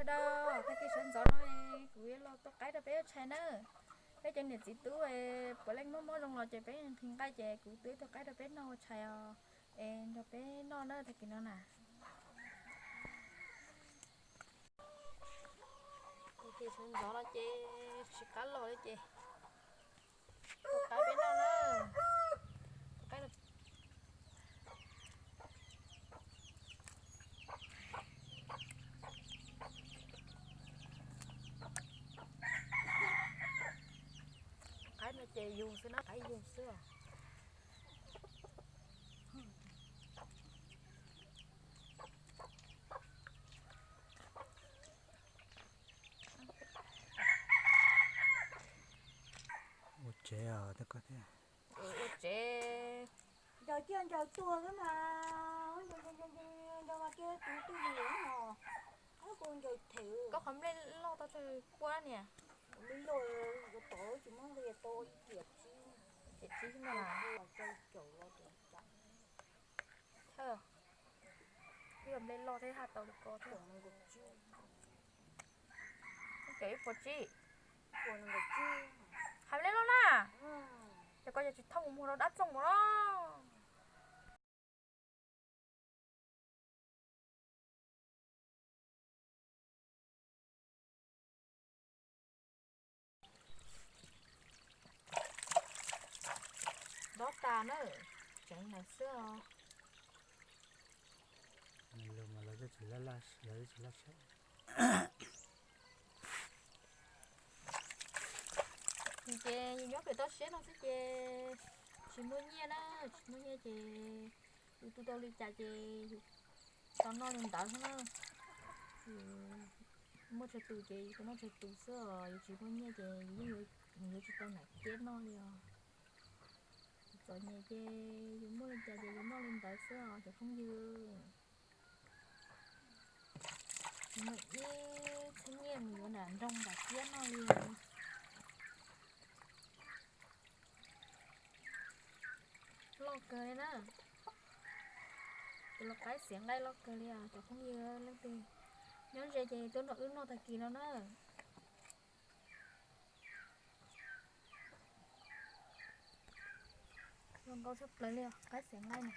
Sawv daws, tag kis sawv ntxov no kuv yuav los tua qaib rau peb ua tshais na. Peb cov niam txiv tub puav leej mob mob zoo los ces peb nqhis nqaij ces kuv tua ib tug qaib rau peb noj ua tshais os. Es nrog peb noj na tag kis no na. Tag kis sawv ntxov no ces tsis qab los li ces tua qaib peb noj na. Tua qaib no. Qaib no ces yug xwb na, qaib yug xwb os. Ua tsev os, ua tsev. Ncaws ciaj ncaws tuag xwb mas, ncaws mas kiag tus twj ywm no, kuv ncaws them. Koj qhov nplej loj tau tsawg kua niam? Nplej loj, yuav tod tsis muab nqi tau ib tiam tsib, tiam tsib xwb mas. Caum los caum. Thawj, ib yam nplej loj thiab haj tau li ko thiab. Caum ib puas tsib. Hais nplej loj na. Ces koj yog tsis thauj mus muag rau dab txoog mus los. Dob tas na, tseev lawm xwb os. Lus mas lawv twb tsis laj, lawv twb tsis laj saib. Ces yus nyob pem toj siab no xwb ces tsis muaj nyiaj na, tsis muaj nyiaj ces yus tu tau li cas ces yus tau noj li ntawd xwb na. Yus muaj tsawg tus ces yus tau noj tsawg tus xwb os, yus tsis muaj nyiaj ces yus yeej yuav tsis tau nam kiab noj li os. Txom nyem ces yus muaj li cas ces yus noj li ntawd xwb os cov phooj ywg. Muaj ib txhiab nyiaj mus yuav nam nroog nam kiab noj li. Loj kawg li na. Tus lau qaib xiav nqaij loj kawg li os cov phooj ywg, leej twg nyob ze ces tuaj nrog wb noj tag kis no na. Zoo nkauj tshaj plaws li os, qaib xiav nqaij no.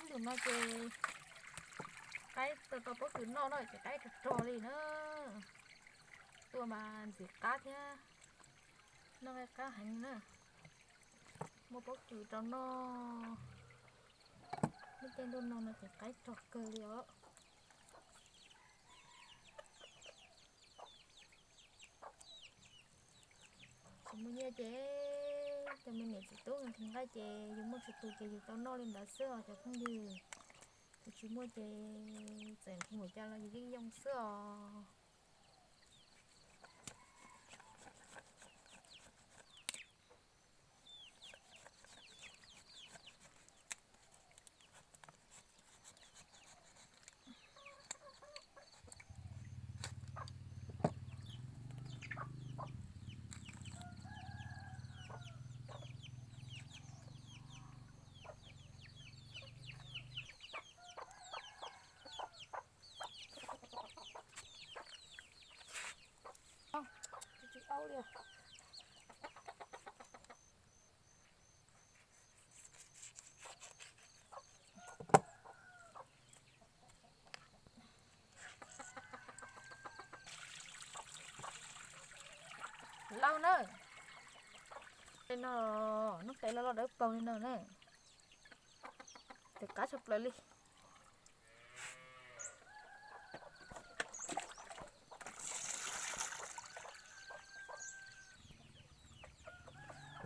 Ib ntus no ces qaib tau tau pob kws noj na ces qaib rog rog li na. Tuaj mas ntxim qab thiab, noj qaib qab heev na. Muaj pob kws rau noj, lub caij ntuj no no ces qaib rog kawg li os. Tsis muaj nyiaj ces cov me niam txiv tub nqhis nqaij ces yus muaj tsis tus ces yus tau noj li ntawd xwb os cov phooj ywg. Yus tsis muaj ces txawm nqhis ua cas los yus yeej yoo xwb os. Lauj na, no, hnub qes los los dawb paug li no na, tus qab tshaj plaws li.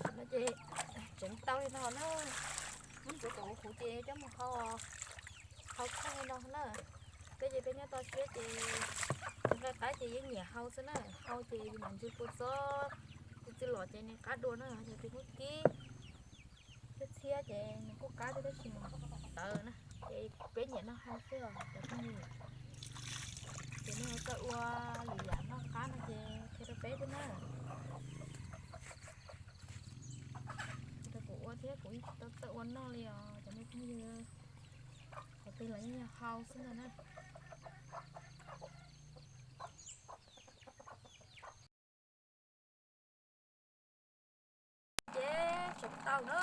Tam sim no ces tseev tau li no na, muab ntxuav kom huv huv ces coj mus hau, hau kheej li no na. Peb ces peb nyob toj siab ces tus nqaij qaib ces yeej nyiam hau xwb na, hau ces yus mam ntsw kua txob, kua Txiv los ces nws qab dua na, yog tias muab kib thiab txhiab ces nws kuj qab thiab tab sis nws tawv na. Ces peb nyiam noj hau xwb os cov phooj ywg. Ces nej txawj ua lwm yam noj qab no ces qhia rau peb thiab na. Qhia rau kuv ua thiab, kuv tsis tau txawj ua noj li os cov nej phooj ywg. Qhov twg los yeej yog hau xwb ntag na. Ces tseem tau na,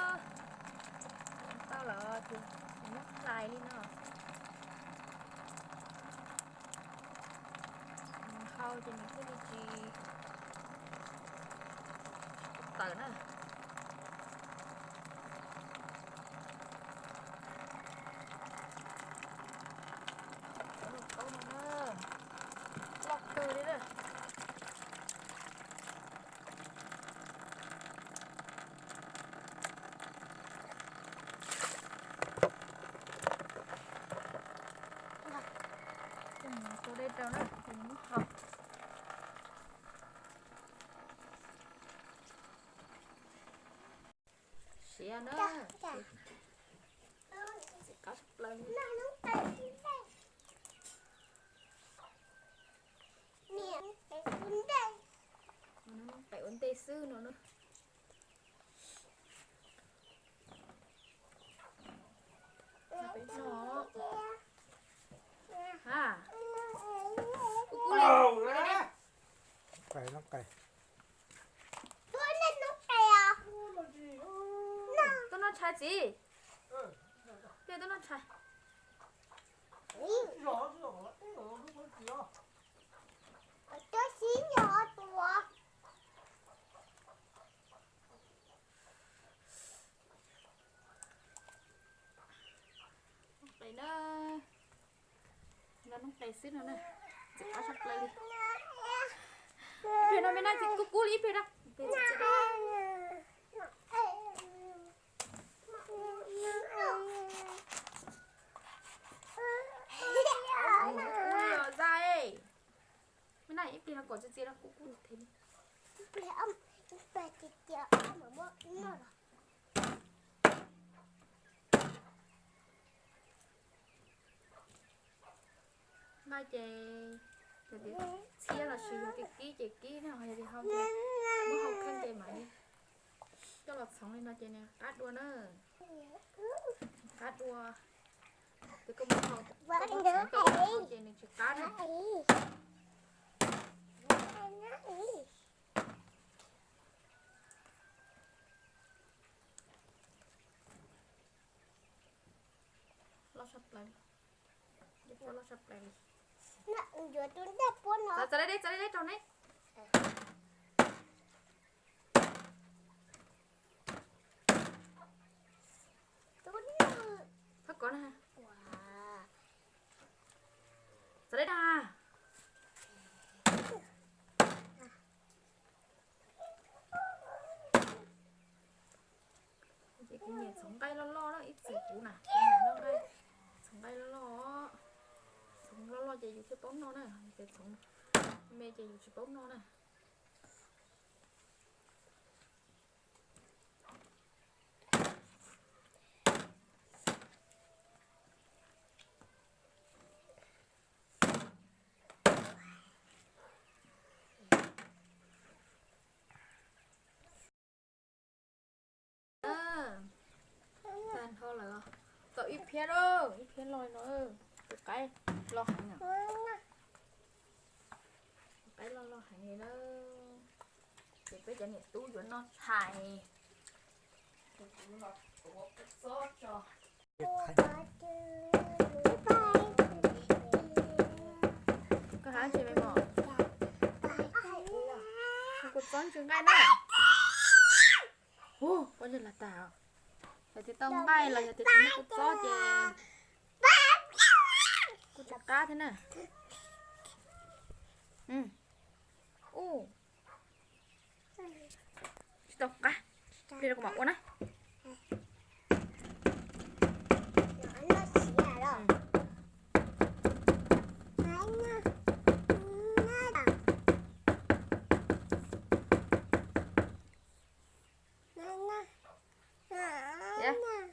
tseem tau lawm ces muab hlais li no. Nws hau ces nws thiaj li tsis tawm na. Cov lauj kaub no na, loj kawg li na. Tso dej rau na, muab hau. Siav na, qab plaws. Pem ua ntej xwb no na. Ha, kuv kuv li. Qais, noj qais. Tuaj noj tshais txiv. Tuaj noj tshais. Qis na, no noob qes xwb no na, txiv qab tshaj plaws li. Ib pliag no me na, txiv kub kub li ib pliag na. Ua li os Zaj, me na ib pliag no kom txiv txiv no kub kub li thiab li. Nqaij ces yog tias txhiab los sis yog tias kib ces kib na, ho yog tias hau ces muab hau kheej ces mam li coj los txhoov li no ces nws qab dua na. Qab dua. Ces koj muab hau, koj muab txhoov tau hau ces nws tsis qab na. Loj tshaj plaws, loj tshaj plaws li. Txav, txav deb deb, txav deb deb rau neb. Thab kov na. Txav deb deb. Ces kuv nyiam txhoov nqaij loj loj na, ib txwm kuv na kuv nyiam noj nqaij, txhoov nqaij loj loj, txhoov loj loj ces yus thiaj paub noj na, ces txhoov me ces yus tsis paub noj na. Tag nrho lawm, tau ib phiab lawm, ib phiab loj no, tus qaib loj heev na. Tus qaib loj loj heev li na. Ces peb cov niam tub yuav noj tshais, ces kuv los tuav kua txob tso. Koj hais tsis me mos, kua txob ntsis nqaij na. Hu, pob zeb las tag. Yog tias tau nqaij los yog tias tsis muaj kua txob ces kuj tsis qab thiab na. Ub, tsis tau qab, pliag rau kuv mam ua na.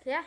Thiab.